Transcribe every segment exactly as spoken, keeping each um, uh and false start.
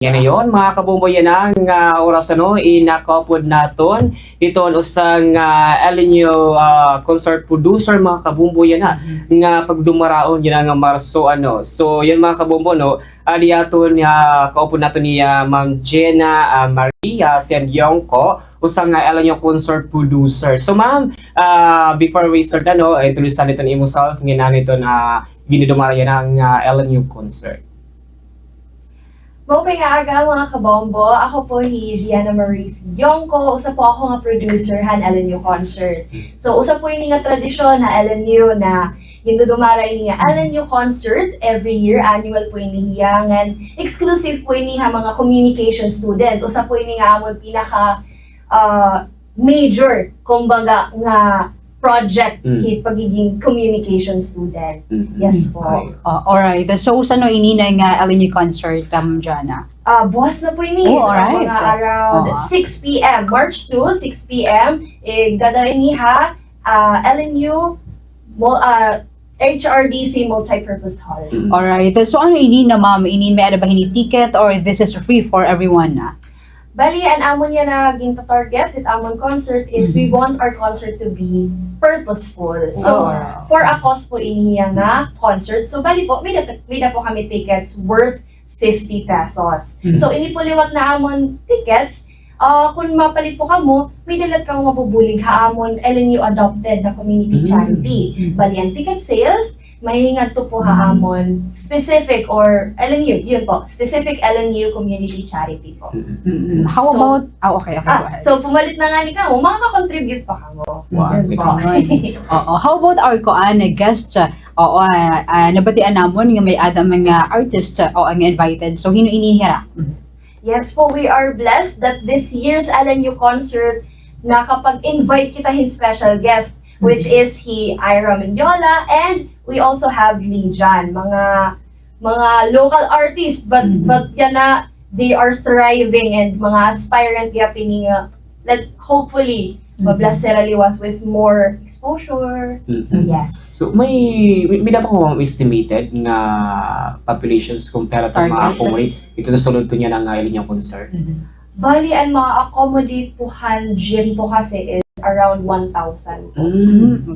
Yana yon, mga kabombo, yana nga oras, ano, in nakaupod naton iton usa nga, ah, L N U, ah, concert producer, mga kabombo, yana nga pagdumaraon yana nga Marso, ano. So, yana, mga kabombo, no, ah, adi aton, ah, kaupod naton ni, ah, Ma'am Jenna, ah, Marie, ah, Sian Yongko, usa nga L N U concert producer. So, ma'am, ah, before we start, ano, introduce naton imo self, ngan ano iton, ah, ginidumara yana nga, ah, L N U concert. Maupay nga aga, mga kabombo. Ako po hi Gianna Marie Yongko, usa po ako nga producer han L N U concert. So, usa po ini nga tradisyon ha L N U na gindudumara ini nga L N U concert every year, annual po ini hiya, ngan exclusive po ini ha mga communication student. Usa po ini nga amon pinaka, ah, major, kumbaga, nga project hit pagiging communication student. Yes po. Ay. Oh, alright. So, usa no ini na nga L N U concert, um, Jana? Ah, buwas na po ini. Oh, alright. Mga around six p m, March two, six p m, eh, dada ini ha, ah, L N U, mul-, ah, H R D C Multipurpose Hall. Alright. So, ano ini na, ma'am? Ini may-ada ba hini ticket or this is free for everyone na? Bali, an amon yana ginta-target it amon concert is we want our concert to be purposeful. So, for a cause po ini yana concert. So, bali po, may-ada, may-ada po kami tickets worth fifty pesos. So, ini po liwat na amon tickets, ah, kun mapalit po kamo, may-ada la kamo mabubulig ha amon L N U adopted na community charity. Bali, an ticket sales, mahingadto po ha amon specific or L N U, yun po, specific L N U community charity po. How about, oh, okay, okay, go ahead. So, pumalit na ngani kamo, makaka-contribute pa kamo. Wow. Yun po. Oo, how about our kuan, guest? Oo, ah, ah, nabatian namon nga may-ada mga artist, ah, oo, nga invited. So, hin-o ini hira? Yes po, we are blessed that this year's L N U concert, nakapag-invite kita hin special guest, which is hi Ira Mendiola, and we also have Lee John, mga, mga local artists, but, but yana, they are thriving and mga aspirant gihapon ini nga, let, hopefully, ma-bless sira liwat with more exposure. So, yes. So, may, may, may-ada pa kamo estimated nga populations kumpara ha mga target, kuan, ito sa sulod to niyan nga L N U concert? Bali, an ma-accommodate po han gym po kasi is around one thousand po.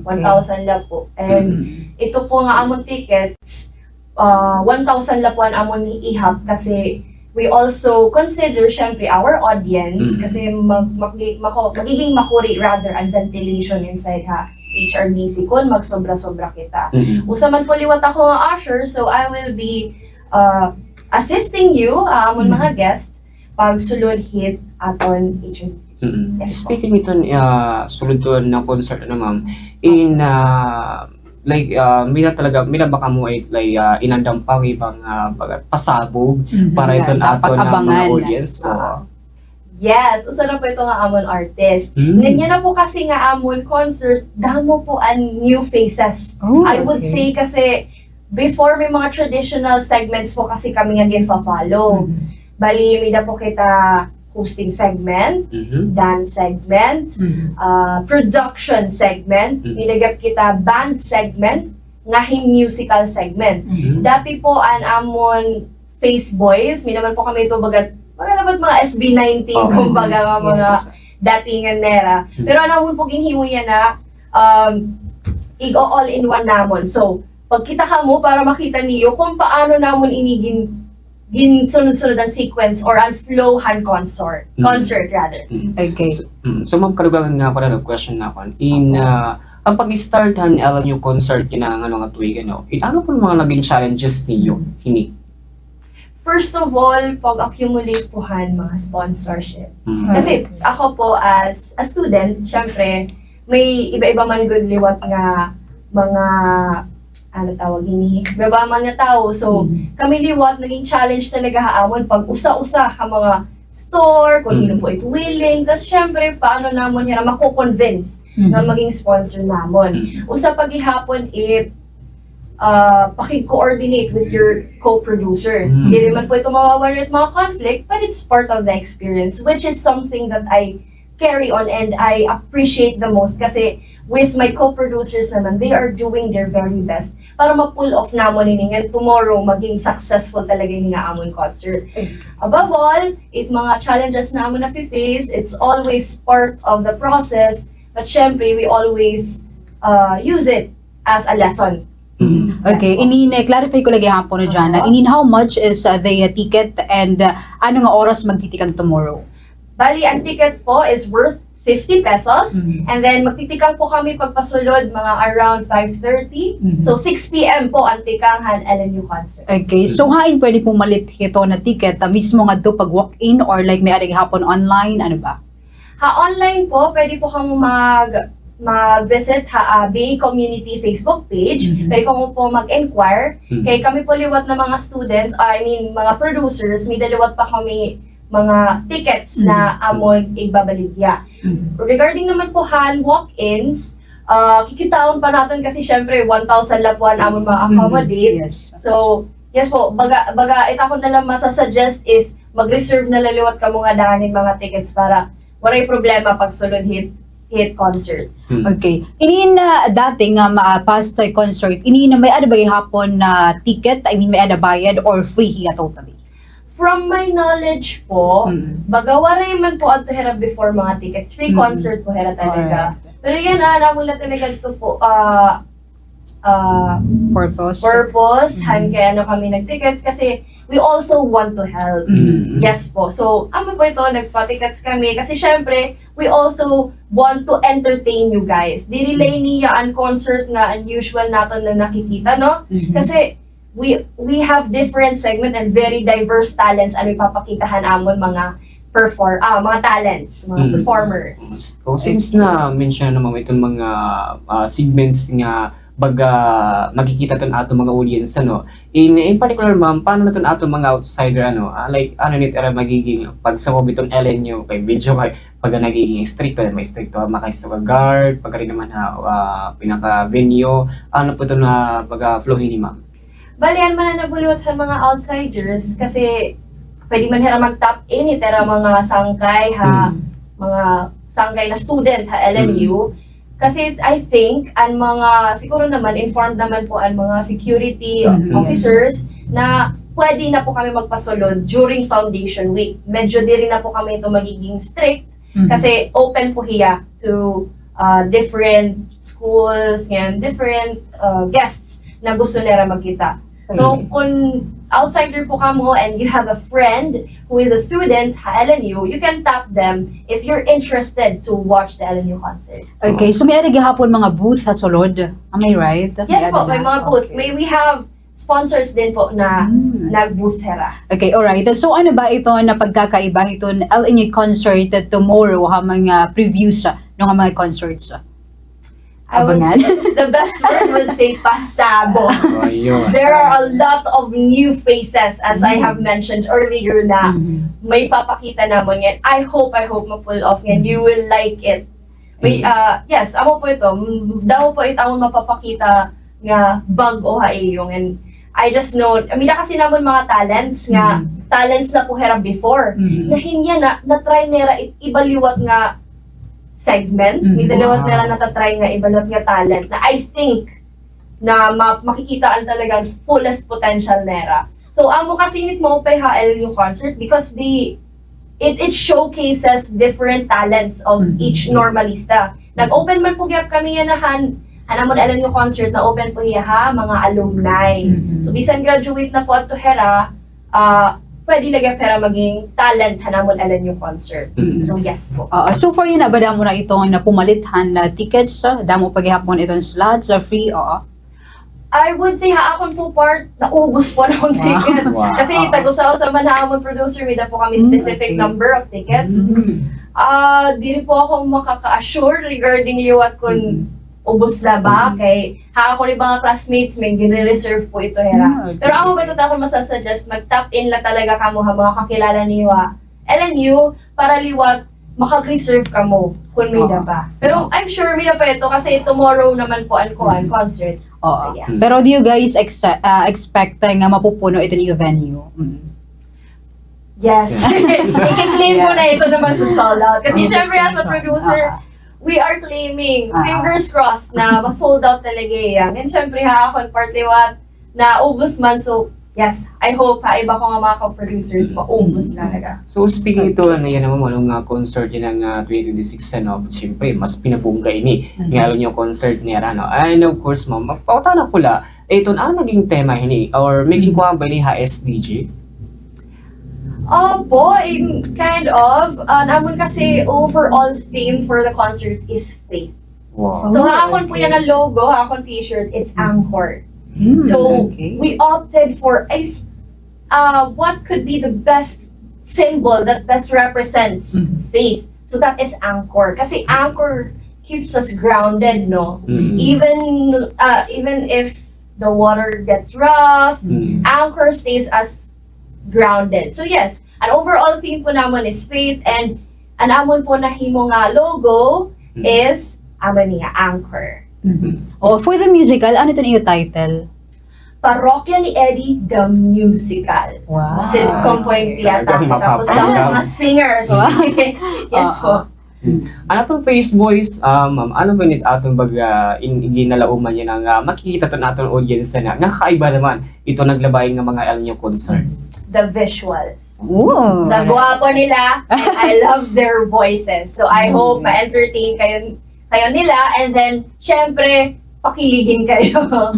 One thousand la po. And ito po nga amon tickets, ah, one thousand la po an amon ihap kasi we also consider, syempre, our audience kasi mag-, mag-, mako-, magiging makuri rather an ventilation inside ha H R D C kun magsobra-sobra kita. Usa man po liwat ako nga usher, so I will be, ah, assisting you, ah, amon mga guests, pagsulod hit aton H R D C. Yes po. Speaking iton, ah, sulod to nga concert, ano, ma'am, in, ah, like, ah, may-ada talaga, may-ada ba kamo, like, ah, inandam pa nga ibang, ah, baga, pasabog para iton aton nga mga audience? Yes, usa na po ito nga amon artist. Ngan yana po kasi nga amon concert, damo po an new faces. I would say kasi before may mga traditional segments po kasi kami nga ginfa-follow. Bali, may-ada po kita hosting segment, dance segment, ah, production segment, may-ada gihap kita band segment, nga hin musical segment. Dati po, an amon Face Boys, may-ada man po kami ito, baga, mga dapat mga S B nineteen, kumbaga, nga mga datingan nira. Pero an amon po ginhimo yana, um, ig-all-in-one namon. So, pagkita kamo para makita niyo kung paano namon ini gin-, ginsunod-sunod an sequence or an flow han concert, concert rather. Okay. So, ma'am, kadugangan nga ako na, no, question na ako. In, ah, an pag-start han L N U concert yana nga, ano, nga tuig, ano, it-, ano po mga naging challenges niyo hini? First of all, pag-accumulate po han mga sponsorship. Kasi ako po as a student, syempre, may iba-iba man gud liwat nga mga, ano tawag ini, iba-iba man nga tawo. So, kami liwat, naging challenge talaga ha amon pag usa-usa ha mga store, kung hin-o po it willing. Tas syempre, paano namon hira mako-convince nga maging sponsor namon? Usa pa gihapon it ah, pakig-coordinate with your co-producer. Diri man po ito mawawara it mga conflict, but it's part of the experience, which is something that I carry on and I appreciate the most kasi with my co-producers naman, they are doing their very best para ma-pull off namon ini ngan tomorrow maging successful talaga ini nga amon concert. Above all, it mga challenges na amon nafe-face, it's always part of the process, but syempre, we always uh, use it as a lesson. Okay, inin-clarify ko la gihapon, no, Jana. Inin, how much is uh, the uh, ticket and uh, ano nga oras magtitikang tomorrow? Bali, ang ticket po is worth fifty pesos. And then, magtitikang po kami pagpasulod mga around five thirty. So, six p.m. po ang tikang han L N U concert. Okay, so hain pwede pumalit hito na ticket? Uh, mismo ngadto pag walk-in or like may-ada gihapon online? Ano ba? Ha online po, pwede po kamo mag mag-visit ha uh, B A Community Facebook page. Pwede kamo po mag-inquire. Kay kami po liwat na mga students, I mean, mga producers, may-ada liwat pa kami mga tickets na amon igbabaligya. Regarding naman po han walk-ins, uh, kikitaon pa naton kasi syempre one thousand la po an amon ma-accommodate. So, yes po, baga, baga it akon na la masasuggest is mag-reserve na la liwat kamo ngada han mga tickets para waray problema pagsulod hit hit concert. Okay. Inin uh, dati nga ma- past uh, concert, inin may-ada ba gihapon na ticket? I mean, may-ada bayad or free hiya totally? From my knowledge po, baga waray man po adto hira before mga tickets. Free concert po hira talaga. Pero yana, namon la talaga ito po, ah, ah, Purpose. purpose, han kay ano kami nag-tickets kasi we also want to help. Yes po. So, amo po ito, nagpa-tickets kami kasi syempre, we also want to entertain you guys. Diri la ini an concert nga unusual naton na nakikita, no? Kasi we we have different segment and very diverse talents an ipapakita han amon mga perform ah mga talents, mga performers. So, since na-mention na, ma'am, iton mga ah, segments nga baga makikita iton aton mga audience, ano? In, in particular, ma'am, paano na iton aton mga outsider, ano? Ah, like, ano ini it ira magiging pagsakob hiton L N U, kay medyo kay pag nagiging stricto, may stricto, makaisto ka guard, pag rin naman ha, ah, pinaka venue, ano po ito na baga flow hini, ma'am? Bali, an mananabo liwat han mga outsiders kasi pwede man hira mag-tap in hit ira mga sangkay ha, mga sangkay na student ha L N U. Kasi I think, an mga, siguro naman, informed naman po an mga security officers na pwede na po kami magpasulod during foundation week. Medyo diri na po kami ito magiging strict kasi open po hiya to uh, different schools, ngan different uh, guests na gusto nira magkita. So, kun outsider po kamo and you have a friend who is a student ha L N U, you can tap them if you're interested to watch the L N U concert. Okay, so may-ada gihapon mga booth ha sulod. Am I right? Yes po, may mga booth. May, we have sponsors din po na nag-booth hira. Okay, alright. So ano ba ito na pagkakaiba hiton L N U concert tomorrow ha mga previous uh, nga mga concerts? I would say the best word would say pasabog. There are a lot of new faces, as I have mentioned earlier, na may papakita namon ngan. I hope, I hope ma-pull off ngan. You will like it. May, uh, yes, amo po ito. Damo po it amon mapapakita nga bag-o ha iyo. And I just know, may-ada kasi namon mga talents nga, talents na po hira before. Na hinya na, na-try nira iba liwat nga segment. May-ada liwat nira nata-try nga iba liwat nga talent na I think na ma- makikita an talagang fullest potential nira. So, amo kasi init maupay ha L N U concert because the it it showcases different talents of each normalista. Nag-open man po gihap kami yana han, han amon L N U concert, na-open po hiya ha mga alumni. So, bisan graduate na po adto hira, ah, pwede la gihap hira maging talent han amon L N U concert. So, yes po. Oo, so far yana ba damo na iton pumalit han uh, tickets, uh, damo pa gihapon iton slots, uh, free, oo. I would say ha akon po part, naubos po an akon ticket. Kasi tag-usa-usa man ha amon producer, may-ada po kami specific number of tickets. Ah, diri po ako makaka-assure regarding liwat kun ubos na ba, kay ha akon iba nga classmates, may gini-reserve po ito hira. Pero amo po ito ta akon masasuggest, mag-tap in la talaga kamo ha mga kakilala niyo ha L N U para liwat makag-reserve kamo kun may-ada pa. Pero I'm sure may-ada pa ito kasi tomorrow naman po an kuan, concert. Oo. So, yeah. Pero do you guys ex- uh, expect uh, nga mapupuno ito nga venue? Mm. Yes. Ikiklaim ko na ito naman sa sold out. Kasi syempre, as a producer, we are claiming, fingers crossed, na ma-sold out talaga iya. And syempre, ha, akon part liwat, naubos man. So, yes, I hope ha iba ko nga mga ka-producers, maubos talaga. So, speaking ito, ano, yan naman, ano nga concert yan ang, ah, twenty twenty-six, ano, but syempre, mas pinabongga ini. Nga, alam niyo, concert niya, ano. And of course, ma'am, mapautan ako la, eh, ito, ano naging tema hini? Or may ginkuha ba ini ha S D G? Opo, in kind of. Ah, namon kasi overall theme for the concert is faith. Wow. So, ha akon po yan na logo, ha akon t-shirt, it's anchor. So, we opted for a s- uh, what could be the best symbol that best represents faith. So, that is anchor. Kasi anchor keeps us grounded, no? Even, uh, even if the water gets rough, anchor stays us grounded. So, yes, an overall theme po namon is faith, and an amon po nahimo nga logo is amo niya, anchor. Oh, for the musical, ano ito niyo title? Parokya ni Eddie, the musical. Wow. Sitcom po yung tiyatake. Tapos damo mga singers. Yes po. An aton Face Boys, um, ma'am, ano ba nit aton baga in, ginalauman niya na nga makikita ton aton audience na nakakaiba naman ito naglabayan nga mga El Niño concert? The visuals. Ooh. The guwapo nila. I love their voices. So I hope ma-entertain kayo, kayo nila. And then, syempre, pakiligin kayo.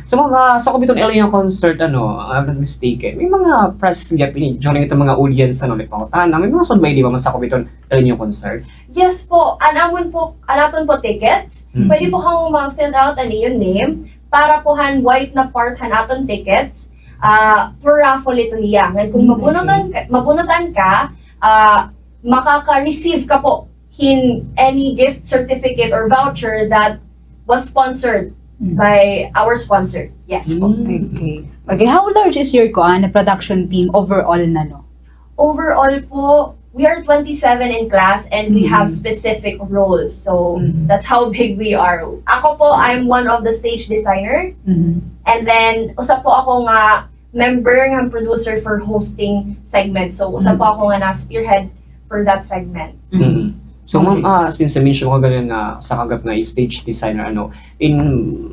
So, mga sakop iton El Niño concert, ano, ang I'm not mistaken, may mga prizes gihap ini during itong mga audience, ano, like, pangutana, may mga sud ba ini ba masakop iton El Niño concert? Yes po. An amon po, an aton po tickets, pwede po kamo mag-fill out an iyo name para po han white na part han aton tickets. Ah, for raffle ito hiya. Ngan kung mabunutan ka, mabunutan ka, ah, makaka-receive ka po hin any gift certificate or voucher that was sponsored by our sponsor. Yes po. Okay. Okay, how large is your, kuan, production team overall na, no? Overall po, we are twenty-seven in class and we have specific roles. So, that's how big we are. Ako po, I'm one of the stage designer. And then, usa po ako nga member nga producer for hosting segment. So, usa po ako nga na-spearhead for that segment. So, ma'am, ah, since na-mention ka ganina nga usa ka gihap nga stage designer, ano, in,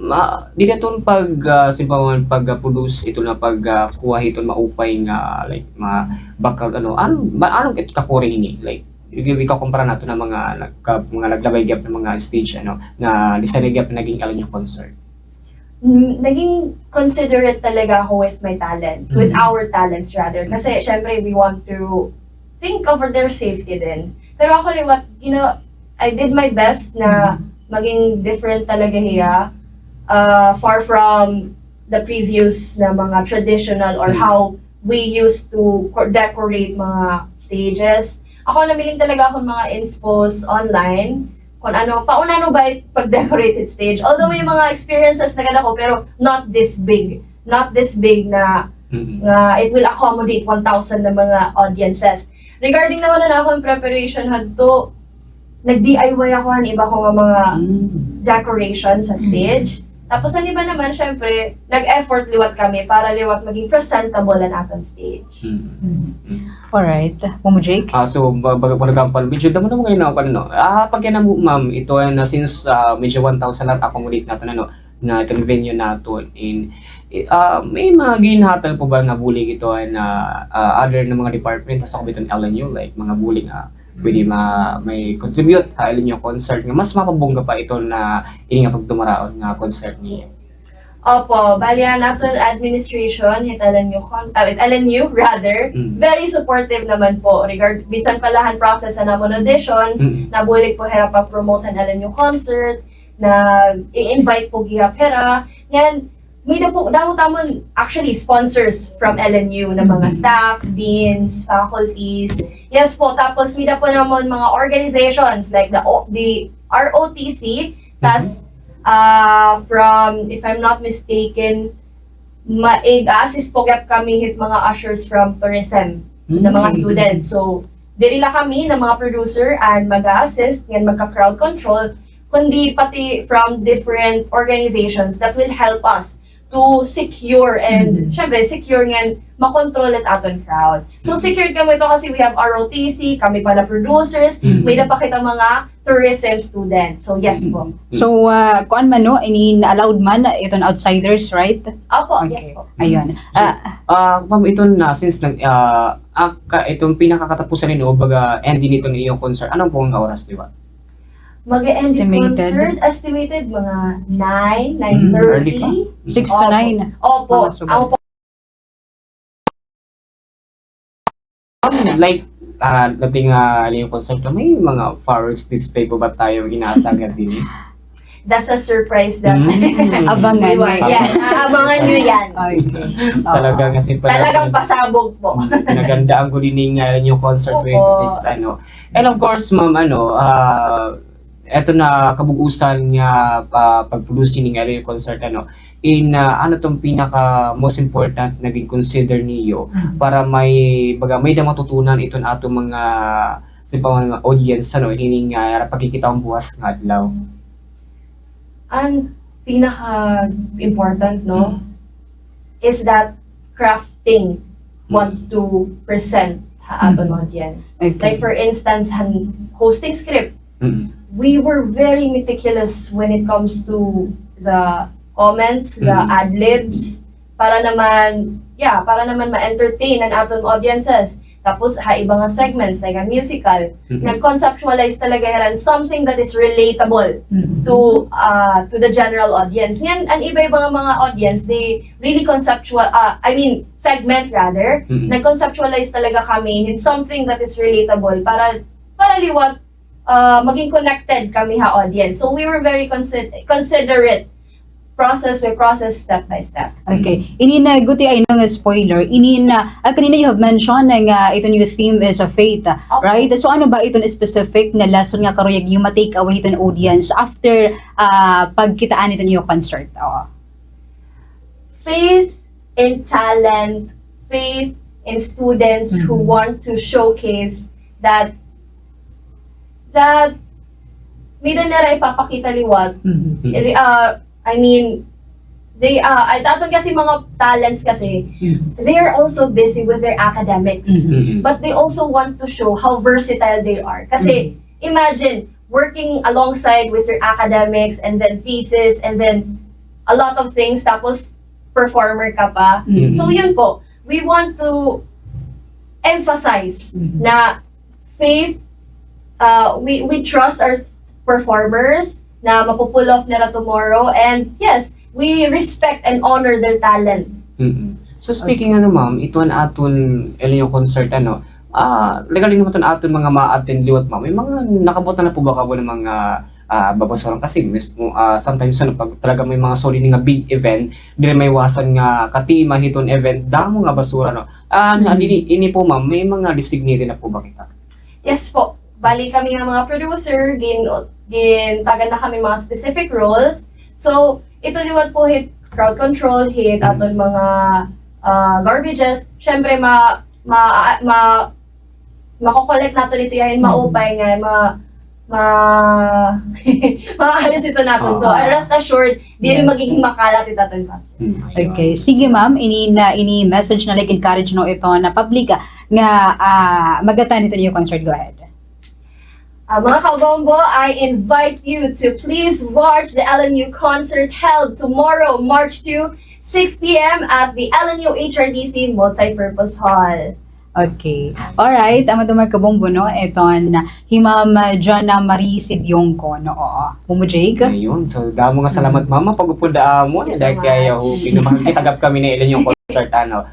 ma-, diri aton pag, ah, simbahan pag, ah, produce ito na pag, ah, kuha hiton maupay nga, like, mga background, ano, ano, ba, ano kit kakuri hini? Like, ikakumpara nato na mga nagka-, mga naglabay gihap nga mga stage, ano, na designer gihap naging El Niño concert. Mm, naging considerate talaga ako with my talents, with our talents rather. Kasi, syempre, we want to think of their safety din. Pero ako liwat, you know, I did my best na maging different talaga hiya. Uh, far from the previous na mga traditional or how we used to co-, decorate mga stages. Ako, namiling talaga akon mga inspos online. Kung ano, paano ba pag-decorated stage. Although may mga experiences na gad ako, pero not this big. Not this big na, nga it will accommodate one thousand na mga audiences. Regarding naman na akong preparation hadto, nag-D I Y ako han iba ko nga mga decoration sa stage. Tapos an iba naman, syempre, nag-effort liwat kami para liwat maging presentable an aton stage. Alright. Mamo Jake? Ah, so, ba-, baga ko nagkampal, medyo damo na mga yun ako, ano, no? Ah, pag yan na, ma'am, ito ay na, since, ah, medyo one thousand lahat accommodate naton, ano, na ito na venue naton. In, ah, may mga ginhatag po ba nga bulig ito ay na, ah, other na mga department, sa kabiton L N U, like, mga bulig nga pwede ma-, may contribute ha El Niño concert nga mas mapabongga pa ito na ini nga pagdumaraon nga concert niyo? Opo, bali an aton administration hit L N U con-, ah, hit L N U rather, very supportive naman po regard, bisan pa la han process han amon auditions, nabulig po hira pa-promote han L N U concert, nag-i-invite po gihap hira. Ngan, may da po, damo tamon, actually, sponsors from L N U na mga staff, deans, faculties. Yes po, tapos may da po namon mga organizations like the O-, the R O T C, tas, ah, from, if I'm not mistaken, maig-assist po gihap kami hit mga ushers from tourism na mga students. So, diri la kami na mga producer an mag-assist ngan magka-crowd control, kundi pati from different organizations that will help us to secure and, syempre, secure ngan makontrol it aton crowd. So, secured kami ito kasi we have R O T C, kami pala producers, may na pa kita mga tourism students. So, yes po. So, ah, kuan man, no, inin allowed man iton outsiders, right? Opo, yes po. Ayun. Ah, ma'am, ito na, since nag, ah, ah, ka, itong pinakakatapusan nito, baga, end din ito ng iyong concert. Anong pong oras, di ba? Mag-end yung Estimated. Concert, estimated mga nine, Mm. Early pa. nine thirty. Six to nine. Opo. Mga sugal. Opo. Like, ah, dating nga yung concert, may mga fireworks display po ba tayo ginasagad din? That's a surprise that Mm. Abangan. Yes, aabangan nyo yan. Okay. Oo. Talaga kasi pala. Talagang pasabog po. Pinagandaan ko din yung, ah, yung concert Opo. twenty-six, ano. And of course, ma'am, ano, ah, eto na kabugusan nga pa, pag-produce ni nga yung concert, ano, in, ah, ano tong pinaka most important na gin-consider niyo para may, baga, may da matutunan iton ato mga, sa mga audience, ano, hining, ah, pagkikita ang buwas nga adlaw. Ang pinaka-important, no, is that crafting want to present ha aton audience. Okay. Like, for instance, han hosting script, Mm. we were very meticulous when it comes to the comments, the Mm. ad-libs, para naman, yeah, para naman ma-entertain an aton audiences. Tapos, ha iba nga segments, like ang musical, Mm. nag-conceptualize talaga hiran something that is relatable Mm. to uh, to the general audience. Ngan, an iba-iba nga mga audience, they really conceptual, uh, I mean, segment rather, Mm. nag-conceptualize talaga kami in something that is relatable para para liwat uh, maging connected kami ha audience. So we were very consid- considerate process by process, step by step. Okay. Ini na, guti ay nga spoiler. Ini na, ah, kanina you have mentioned na nga iton nga theme is a faith, ah, Opo. Right? So ano ba iton specific nga lesson nga karuyag niyo ma-take away hiton audience after ah, pagkitaan iton nga concert? Oo. Faith in talent, faith in students who Mhm. want to showcase that that may-ada nira ipapakita liwat. Mhm. Re- uh, I mean, they uh, ay aton kasi mga talents kasi Mhm. they are also busy with their academics. Mhm. Mm. But they also want to show how versatile they are. Kasi imagine working alongside with your academics and then thesis and then a lot of things, tapos performer ka pa. Mhm. So yun po, we want to emphasize Mhm. na faith, uh, we we trust our performers na mapupull off nila tomorrow, and yes, we respect and honor their talent. Mm-mm. So speaking ano, ma'am, ito an aton L N U concert, ano, ah, regarding naman iton aton mga ma-attend liwat, ma'am, may mga nakabutan na po ba kamo ng mga ah, babasuran kasi mismo, ah, sometimes ano, pag talaga may mga solid nga big event, diri maiwasan nga katima hiton event, damo nga basura, no? Ah, Mm. ini, ini po, ma'am, may mga designated na po ba kita? Yes po. Bali kami nga mga producer, gin gintagan na kami mga specific roles. So, ito liwat po hit crowd control, hit Mm. aton mga ah, garbages. Syempre ma ma ma mako-collect naton ito yan, maupay nga ma ma maalis ito naton. So, Ah. Rest assured, diri Yes. magiging makalat ito aton. Hmm. Okay. Sige, ma'am. Ini na, ini message na, like, encourage, no, ito na public, ah, nga ah, mag-attend ito niyo concert. Go ahead. Ah, mga kabombo, I invite you to please watch the L N U concert held tomorrow, March two, six p.m. at the L N U H R D C Multipurpose Hall. Okay. Alright. Amo ito, mga kabombo, no? Ito na hi Ma'am Jonna Marie Sidyongco, no? Oo. Bombo Jake? Ayun. So, damo nga salamat, ma'am, pag-upod amo. Thank you so Dahil kaya much. hoping na makakitagap kami na ilan yung concert, ano.